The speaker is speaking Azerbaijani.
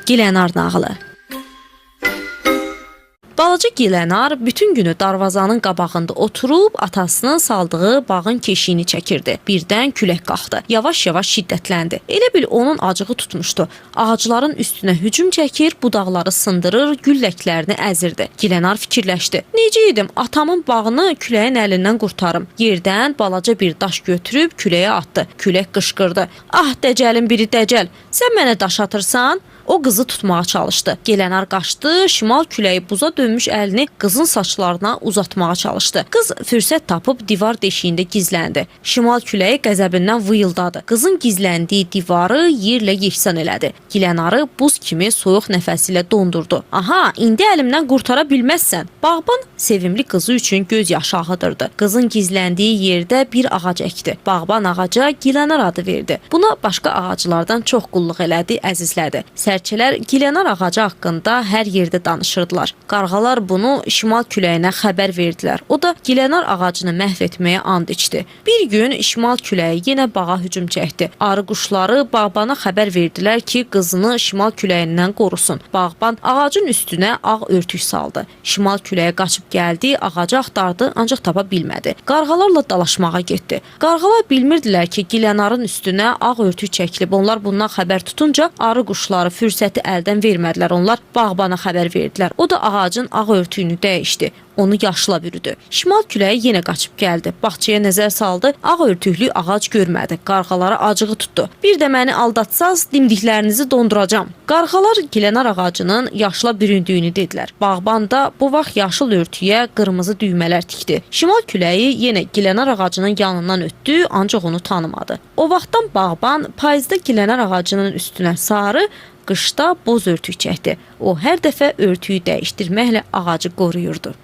Gilənar nağılı. Balaca Gilənar bütün günü darvazanın qabağında oturub atasının saldığı bağın keşiyini çəkirdi. Birdən külək qalxdı. Yavaş-yavaş şiddətləndi. Elə bil onun acığı tutmuşdu. Ağacların üstünə hücum çəkir, budaqları sındırır, gül ləklərini əzirdi. Gilənar fikirləşdi. Necə edim atamın bağını küləyin əlindən qurtarım? Yerdən balaca bir daş götürüb küləyə atdı. Külək qışqırdı. Ah dəcəlin biri dəcəl. Sən mənə daş atırsan? O qızı tutmağa çalışdı. Gələnar qaçdı, şimal küləyi buza dönmüş əlini qızın saçlarına uzatmağa çalışdı. Qız fürsət tapıb divar deşiyində gizləndi. Şimal küləyi qəzəbindən vıyıldadı. Qızın gizləndiyi divarı yerlə yeksan elədi. Gilənarı buz kimi soyuq nəfəsi ilə dondurdu. Aha, indi əlimdən qurtara bilməzsən. Bağban sevimli qızı üçün göz yaşı axıdırdı. Qızın gizləndiyi yerdə bir ağac əkdi. Bağban ağaca Gilənar adı verdi. Buna başqa ağaclardan çox qulluq elədi, əzizlədi. Sərçələr Gilənar ağacı haqqında hər yerdə danışırdılar. Qarğalar bunu şimal küləyinə xəbər verdilər. O da Gilənar ağacını məhv etməyə and içdi. Bir gün şimal küləyi yenə bağa hücum çəkdi. Arı quşları bağbana xəbər verdilər ki, qızını şimal küləyindən qorusun. Bağban ağacın üstünə ağ örtük saldı. Şimal küləyi qaçıb gəldi, ağacı axtardı, ancaq tapa bilmədi. Qarğalarla dalaşmağa getdi. Qarğalar bilmirdilər ki, Gilənarın üstünə ağ örtük çəkilib. Onlar bundan xəbər tutunca arı quşları fürsəti əldən vermədilər. Onlar bağbana xəbər verdilər. O da ağacın ağ örtüyünü dəyişdi. Onu yaşla bürüdü. Şimal küləyi yenə qaçıb gəldi. Bağçaya nəzər saldı. Ağ örtüklü ağac görmədi. Qarğalara acığı tutdu. Bir də məni aldatsaz dimdiklərinizi donduracam. Qarğalar gilənar ağacının yaşla büründüyünü dedilər. Bağban da bu vaxt yaşıl örtüyə qırmızı düymələr tikdi. Şimal küləyi yenə gilənar ağacının yanından ötdü, ancaq onu tanımadı. O vaxtdan bağban payızda gilənar ağacının üstünə sarı, qışda boz örtük çəkdi. O hər dəfə örtüyü dəyişdirməklə ağacı qoruyurdu.